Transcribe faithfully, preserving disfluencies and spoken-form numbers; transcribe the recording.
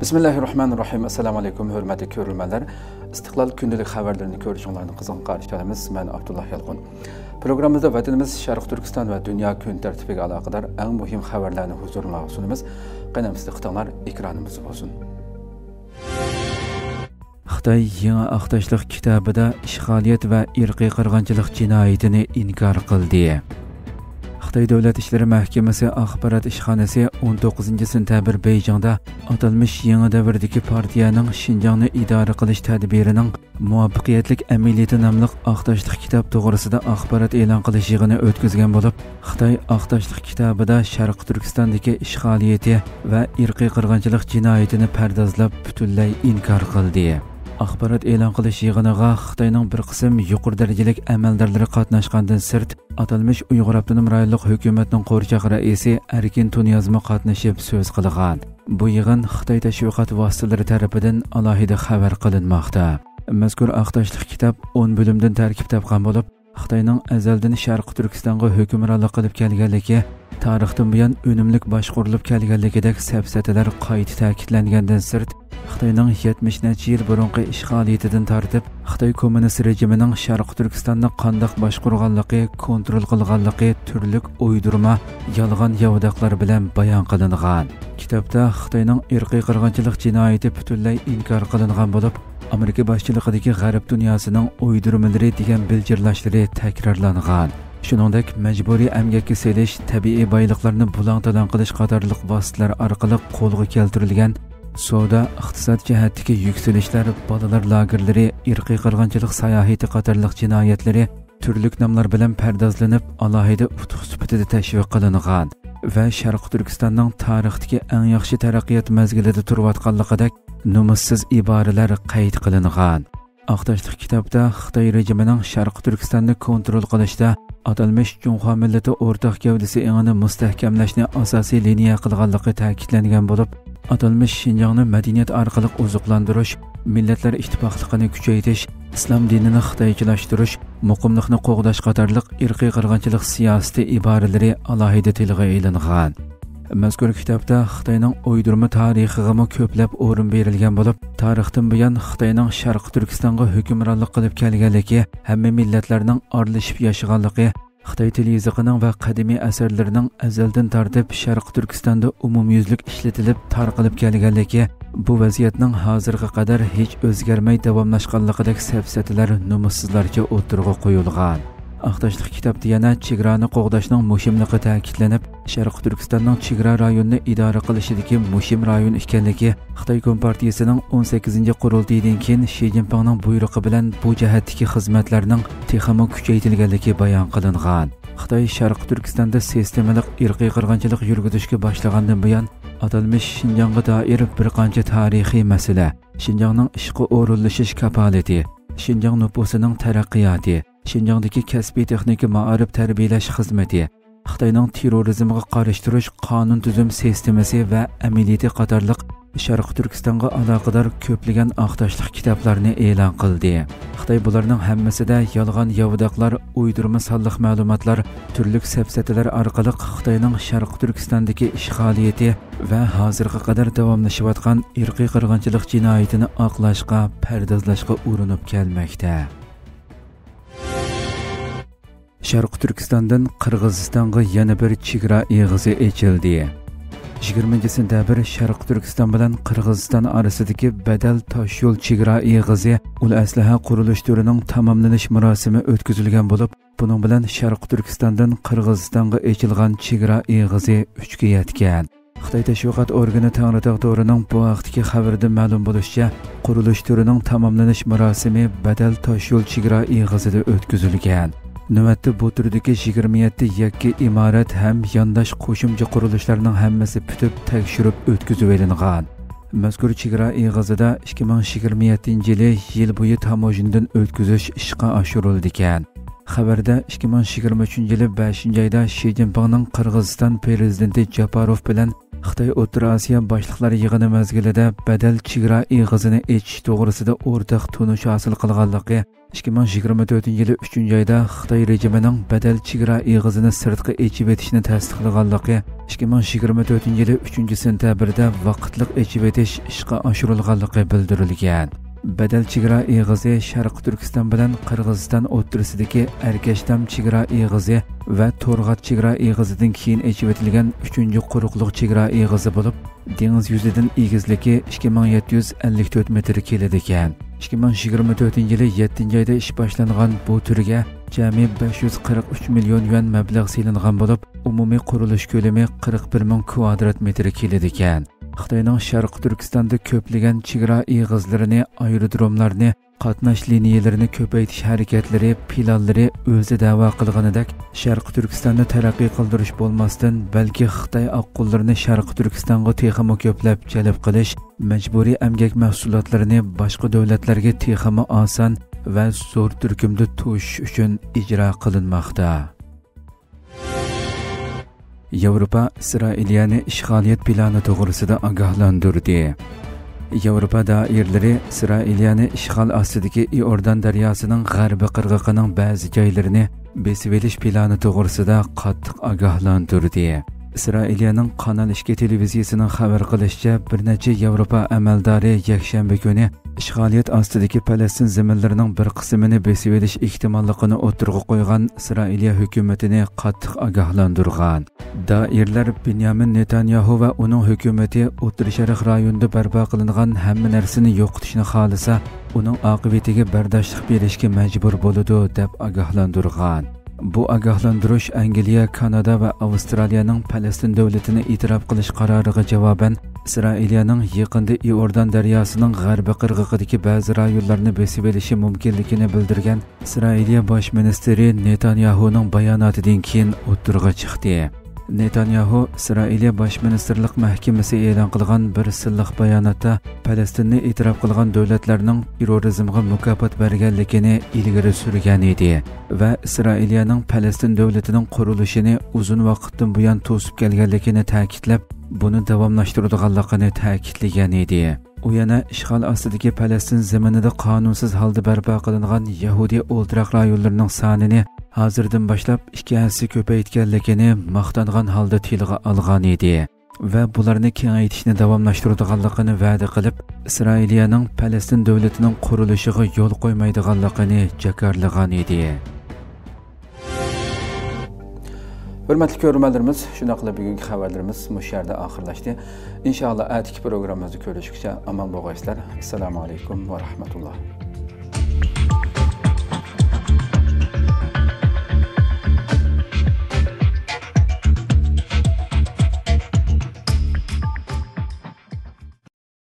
بىسمىللاھىررەھمانىررەھىم. ئەسسالامۇئەلەيكۇم، ھۆرمەتلىك كۆرۈرمەنلەر. ئىستىقلال كۈندىلىك خەۋەرلىرىنى كۆرۈشۈڭلارنى قىزغىن قارشى ئالىمىز. مەن ئابدۇللا يالقۇن. پروگراممىمىزدا ۋەتىنىمىز شەرقىي تۈركىستان ۋە دۇنيا كۈن تەرتىپىگە ئالاقىدار ئەڭ مۇھىم خەۋەرلەرنى ھۇزۇرۇڭلارغا سۇنىمىز. قېنى ئەمىسە دىققىتىڭلار ئېكرانىمىزدا بولسۇن. خىتاي يېڭى ئاق تاشلىق كىتابىدا ئىشغالىيەت ۋە ئىرقىي قىرغىنچىلىق جىنايىتىنى ئىنكار قىلدى. خىتاي دۆلەت ئىشلىرى مەھكىمىسى ئاخبارات ئىشخانىسى ئون توققۇزىنچى سېنتەبىر بېيجىڭدا ئاتالمىش يېڭى دەۋردىكى پارتىيەنىڭ شىنجاڭنى ئىدارە قىلىش تەدبىرىنىڭ مۇۋەپپەقىيەتلىك ئەمەلىيىتى ناملىق ئاق تاشلىق كىتاب توغرىسىدا ئاخبارات ئېلان قىلىش يىغىنى ئۆتكۈزگەن بولۇپ، خىتاي ئاق تاشلىق كىتابىدا شەرقىي تۈركىستاندىكى ئىشغالىيىتى ۋە ئىرقىي قىرغىنچىلىق جىنايىتىنى پەردازلاپ، پۈتۈنلەي ئىنكار قىلدى. ئاخبارات ئېلان قىلىش يىغىنىغا خىتاينىڭ بىر قىسىم يۇقىرى دەرىجىلىك ئەمەلدارلىرى قاتناشقاندىن سىرت، ئاتالمىش ئۇيغۇر ئاپتونوم رايونلۇق ھۆكۈمەتنىڭ قورچاق رەئىسى ئەركىن تۇنىيازمۇ قاتنىشىپ سۆز قىلغان. بۇ يىغىن خىتاي تەشۋىقات ۋاسىتىلىرى تەرىپىدىن ئالاھىدە خەۋەر قىلىنماقتا. مەزكۇر ئاق تاشلىق كىتاب ئون بۆلۈمدىن تەركىب تاپقان بولۇپ، خىتاينىڭ ئەزەلدىن شەرقىي تۈركىستانغا ھۆكۈمرانلىق قىلىپ كەلگەنلىكى، تارىختىن بۇيان ئۈنۈملۈك باشقۇرۇلۇپ كەلگەنلىكىدەك سەپسەتىلەر قايتا تەكىتلەنگەندىن سىرت، خىتاينىڭ يەتمىش نەچچە يىل بۇرۇنقى ئىشغالىيىتىدىن تارتىپ، خىتاي كوممۇنىست رېجىمىنىڭ شەرقىي تۈركىستاننى قانداق باشقۇرغانلىقى، كونترول قىلغانلىقى تۈرلۈك ئويدۇرما، يالغان ياۋىداقلار بىلەن بايان قىلىنغان. كىتابتا خىتاينىڭ ئىرقىي قىرغىنچىلىق جىنايىتى پۈتۈنلەي ئىنكار قىلىنغان بولۇپ، ئامېرىكا باشچىلىقىدىكى غەرب دۇنياسىنىڭ ئويدۇرمىلىرى دېگەن بىلجىرلاشلىرى تەكرارلانغان. شۇنىڭدەك مەجبۇرىي ئەمگەككە سېلىش، تەبىئىي بايلىقلارنى بۇلاڭ-تالاڭ قىلىش قاتارلىق ۋاسىتىلەر ئارقىلىق قولغا كەلتۈرۈلگەن سودا، ئىقتىساد جەھەتتىكى يۈكسىلىشلەر، بالىلار لاگېرلىرى، ئىرقىي قىرغىنچىلىق ساياھىتى قاتارلىق جىنايەتلىرى تۈرلۈك ناملار بىلەن پەردازلىنىپ، ئالاھىدە ئۇتۇق سۈپىتىدە تەشۋىق قىلىنغان ۋە شەرقىي تۈركىستاننىڭ تارىختىكى ئەڭ ياخشى تەرەققىيات مەزگىلىدە تۇرۇۋاتقانلىقىدەك نومۇسسىز ئىبارىلەر قەيت قىلىنغان. ئاق تاشلىق كىتابتا خىتاي رېجىمىنىڭ شەرقىي تۈركىستاننى كونترول قىلىشتا ئاتالمىش جۇڭخۇا مىللىتى ئورتاق گەۋدىسى ئېڭىنى مۇستەھكەملەشنى ئاساسىي لىنىيە قىلغانلىقى تەكىتلەنگەن بولۇپ، ئاتالمىش شىنجاڭنى مەدەنىيەت ئارقىلىق ئوزۇقلاندۇرۇش، مىللەتلەر ئىتتىپاقلىقىنى كۈچەيتىش، ئىسلام دىنىنى خىتايچىلاشتۇرۇش، مۇقىملىقنى قوغداش قاتارلىق ئىرقىي قىرغىنچىلىق سىياسىتى ئىبارىلىرى ئالاھىدە تىلغا ئېلىنغان. مەزكۇر كىتابتا خىتاينىڭ ئويدۇرما تارىخىغىمۇ كۆپلەپ ئورۇن بېرىلگەن بولۇپ، تارىختىن بۇيان خىتاينىڭ شەرقىي تۈركىستانغا ھۆكۈمرانلىق قىلىپ كەلگەنلىكى، ھەممە مىللەتلەرنىڭ ئارىلىشىپ ياشىغانلىقى، خىتاي تىل يېزىقىنىڭ ۋە قەدىمىي ئەسەرلىرىنىڭ ئەزەلدىن تارتىپ شەرقىي تۈركىستاندا ئومۇميۈزلۈك ئىشلىتىلىپ تارقىلىپ كەلگەنلىكى، بۇ ۋەزىيەتنىڭ ھازىرغا قەدەر ھېچ ئۆزگەرمەي داۋاملاشقانلىقىدەك سەپسەتىلەر نومۇسسىزلارچە ئوتتۇرىغا قويۇلغان. ئاق تاشلىق كىتابتا يەنە چېگرانى قوغداشنىڭ مۇھىملىقى تەكىتلىنىپ، شەرقىي تۈركىستاننىڭ چېگرا رايونىنى ئىدارە قىلىشىدىكى مۇھىم رايون ئىكەنلىكى، خىتاي كومپارتىيىسىنىڭ ئون سەككىزىنچى قۇرۇلتىيىدىن كېيىن شى جىنپىڭنىڭ بۇيرۇقى بىلەن بۇ جەھەتتىكى خىزمەتلەرنىڭ تېخىمۇ كۈچەيتىلگەنلىكى بايان قىلىنغان. خىتاي شەرقىي تۈركىستاندا سىستېمىلىق ئىرقىي قىرغىنچىلىق يۈرگۈزۈشكە باشلىغاندىن بۇيان، ئاتالمىش شىنجاڭغا دائىر بىر قانچە تارىخىي مەسىلە، شىنجاڭنىڭ ئىشقا ئورۇنلىشىش كاپالىتى، شىنجاڭ نوپۇسىنىڭ تەرەققىياتى، شىنجاڭدىكى كەسپىي تېخنىكا مائارىپ تەربىيەلەش خىزمىتى، خىتاينىڭ تېررورىزمغا قارشى تۇرۇش قانۇن تۈزۈم سىستېمىسى ۋە ئەمەلىيىتى قاتارلىق شەرقىي تۈركىستانغا ئالاقىدار كۆپلىگەن ئاق تاشلىق كىتابلارنى ئېلان قىلدى. خىتاي بۇلارنىڭ ھەممىسىدە يالغان ياۋىداقلار، ئويدۇرما سانلىق مەلۇماتلار، تۈرلۈك سەپسەتىلەر ئارقىلىق خىتاينىڭ شەرقىي تۈركىستاندىكى ئىشغالىيىتى ۋە ھازىرغا قەدەر داۋاملىشىۋاتقان ئىرقىي قىرغىنچىلىق جىنايىتىنى ئاقلاشقا، پەردازلاشقا ئۇرۇنۇپ كەلمەكتە. شەرقىي تۈركىستاندىن قىرغىزىستانغا يەنە بىر چېگرا ئېغىزى ئېچىلدى. يىگىرمىنچى سېنتەبىر شەرقىي تۈركىستان بىلەن قىرغىزىستان ئارىسىدىكى بەدەل تاشيول چېگرا ئېغىزى ئۇل ئەسلىھە قۇرۇلۇش تۈرىنىڭ تاماملىنىش مۇراسىمى ئۆتكۈزۈلگەن بولۇپ، بۇنىڭ بىلەن شەرقىي تۈركىستاندىن قىرغىزىستانغا ئېچىلغان چېگرا ئېغىزى ئۈچكە يەتكەن. خىتاي تەشۋىقات ئورگىنى تەڭرىتاغ تورىنىڭ بۇ ھەقتىكى خەۋىرىدە مەلۇم بولۇشىچە، قۇرۇلۇش تۈرىنىڭ تاماملىنىش مۇراسىمى بەدەل تاشيول چېگرا ئېغىزىدا ئۆتكۈزۈلگەن. نۆۋەتتە بۇ تۈردىكى يىگىرمە يەتتە يەككە ئىمارەت ھەم يانداش قوشۇمچە قۇرۇلۇشلارنىڭ ھەممىسى پۈتۈپ تەكشۈرۈپ ئۆتكۈزۈۋېلىنغان. مەزكۇر چېگرا ئېغىزىدا ئىككى مىڭ يىگىرمە يەتتىنچى يىلى يىل بويى تاموژنىدىن ئۆتكۈزۈش ئىشقا ئاشۇرۇلىدىكەن. خەۋەردە ئىككى مىڭ يىگىرمە ئۈچىنچى يىلى بەشىنچى ئايدا شى جىنپىڭنىڭ قىرغىزىستان پىرېزىدېنتى جاپاروف بىلەن خىتاي ئوتتۇرا ئاسىيا باشلىقلار يىغىنى مەزگىلىدە بەدەل چېگرا ئېغىزىنى ئېچىش توغرىسىدا ئورتاق تونۇش ھاسىل قىلغانلىقى، ئىككى مىڭ يىگىرمە تۆتىنچى يىلى ئۈچىنچى ئايدا خىتاي رېجىمىنىڭ بەدەل چېگرا ئېغىزىنى سىرتقا ئېچىۋېتىشنى تەستىقلىغانلىقى، ئىككى مىڭ يىگىرمە تۆتىنچى يىلى ئۈچىنچى سېنتەبىردە ۋاقىتلىق ئېچىۋېتىش ئىشقا ئاشۇرۇلغانلىقى بىلدۈرۈلگەن. بەدەل چېگرا ئېغىزى شەرقىي تۈركىستان بىلەن قىرغىزىستان ئوتتۇرىسىدىكى ئەركەشتام چېگرا ئېغىزى ۋە تورغات چېگرا ئېغىزىدىن كېيىن ئېچىۋېتىلگەن ئۈچىنچى قۇرۇقلۇق چېگرا ئېغىزى بولۇپ، دېڭىز يۈزىدىن ئېگىزلىكى ئىككى مىڭ يەتتە يۈز ئەللىك تۆت مېتىر كېلىدىكەن. ئىككى مىڭ يىگىرمە تۆتىنچى يىلى يەتتىنچى ئايدا ئىش باشلانغان بۇ تۈرگە جەمئىي بەش يۈز قىرىق ئۈچ مىليون يۈەن مەبلەغ سېلىنغان بولۇپ، ئومۇمىي قۇرۇلۇش كۆلىمى قىرىق بىر مىڭ كۋادرات مېتىر كېلىدىكەن. خىتاينىڭ شەرقىي تۈركىستاندا كۆپلىگەن چېگرا ئېغىزلىرىنى، ئايرودروملارنى، قاتناش لىنىيەلىرىنى كۆپەيتىش ھەرىكەتلىرى، پىلانلىرى ئۆزى دەۋا قىلغىنىدەك شەرقىي تۈركىستاننى تەرەققىي قىلدۇرۇش بولماستىن، بەلكى خىتاي ئاققۇنلىرىنى شەرقىي تۈركىستانغا تېخىمۇ كۆپلەپ جەلپ قىلىش، مەجبۇرىي ئەمگەك مەھسۇلاتلىرىنى باشقا دۆلەتلەرگە تېخىمۇ ئاسان ۋە زور تۈركۈمدە توشۇش ئۈچۈن ئىجرا قىلىنماقتا. ياۋروپا ئىسرائىلىيەنى ئىشغالىيەت پىلانى توغرىسىدا ئاگاھلاندۇردى. ياۋروپا دائىرىلىرى ئىسرائىلىيەنى ئىشغال ئاستىدىكى ئىئوردان دەرياسىنىڭ غەربىي قىرغىقىنىڭ بەزى جايلىرىنى بېسىۋېلىش پىلانى توغرىسىدا قاتتىق ئاگاھلاندۇردى. ئىسرائىلىيەنىڭ قانال ئىككى تېلېۋىزىيىسىنىڭ خەۋەر قىلىشىچە، بىر نەچچە ياۋروپا ئەمەلدارى يەكشەنبە كۈنى ئىشغالىيەت ئاستىدىكى پەلەستىن زېمىنلىرىنىڭ بىر قىسمىنى بېسىۋېلىش ئېھتىماللىقىنى ئوتتۇرىغا قويغان ئىسرائىلىيە ھۆكۈمىتىنى قاتتىق ئاگاھلاندۇرغان. دائىرىلەر بېنيامىن نېتانياھۇ ۋە ئۇنىڭ ھۆكۈمىتى ئوتتۇرا شەرق رايونىدا بەرپا قىلىنغان ھەممە نەرسىنى يوقىتىشنى خالىسا، ئۇنىڭ ئاقىۋىتىگە بەرداشلىق بېرىشكە مەجبۇر بولىدۇ، دەپ ئاگاھلاندۇرغان. بۇ ئاگاھلاندۇرۇش ئەنگلىيە، كانادا ۋە ئاۋسترالىيەنىڭ پەلەستىن دۆلىتىنى ئېتىراپ قىلىش قارارىغا جاۋابەن، ئىسرائىلىيەنىڭ يېقىندا ئىئوردان دەرياسىنىڭ غەربىي قىرغىقىدىكى بەزى رايونلارنى بېسىۋېلىشى مۇمكىنلىكىنى بىلدۈرگەن ئىسرائىلىيە باش مىنىستىرى نېتانياھۇنىڭ باياناتىدىن كېيىن ئوتتۇرىغا چىقتى. نېتانياھۇ ئىسرائىلىيە باش مىنىستىرلىق مەھكىمىسى ئېلان قىلغان بىر سىرلىق باياناتتا پەلەستىننى ئېتىراپ قىلغان دۆلەتلەرنىڭ تېررورىزمغا مۇكاپات بەرگەنلىكىنى ئىلگىرى سۈرگەن ئىدى ۋە ئىسرائىلىيەنىڭ پەلەستىن دۆلىتىنىڭ قۇرۇلۇشىنى ئۇزۇن ۋاقىتتىن بۇيان توسۇپ كەلگەنلىكىنى تەكىتلەپ، بۇنى داۋاملاشتۇرىدىغانلىقىنى تەكىتلىگەن ئىدى. ئۇ يەنە ئىشغال ئاستىدىكى پەلەستىن زېمىنىدا قانۇنسىز ھالدا بەرپا قىلىنغان يەھۇدىي ئولتۇراق رايونلىرىنىڭ سانىنى ھازىردىن باشلاپ ئىككى ھەسسە كۆپەيتكەنلىكىنى ماختانغان ھالدا تىلغا ئالغان ئىدى ۋە بۇلارنى كېڭەيتىشنى داۋاملاشتۇرىدىغانلىقىنى ۋەدە قىلىپ، ئىسرائىلىيەنىڭ پەلەستىن دۆلىتىنىڭ قۇرۇلۇشىغا يول قويمايدىغانلىقىنى جاكارلىغان ئىدى. ھۆرمەتلىك كۆرۈرمەنلىرىمىز، شۇنداقلا بۈگۈنكى خەۋەرلىرىمىز مۇشۇ يەردە ئاخىرلاشتى. ئىنشائاللا، ئەتىكى پروگراممىمىزدا كۆرۈشكىچە ئامان بولغايسىلەر. ئەسسالامۇ ئەلەيكۇم ۋە رەھمەتۇللا.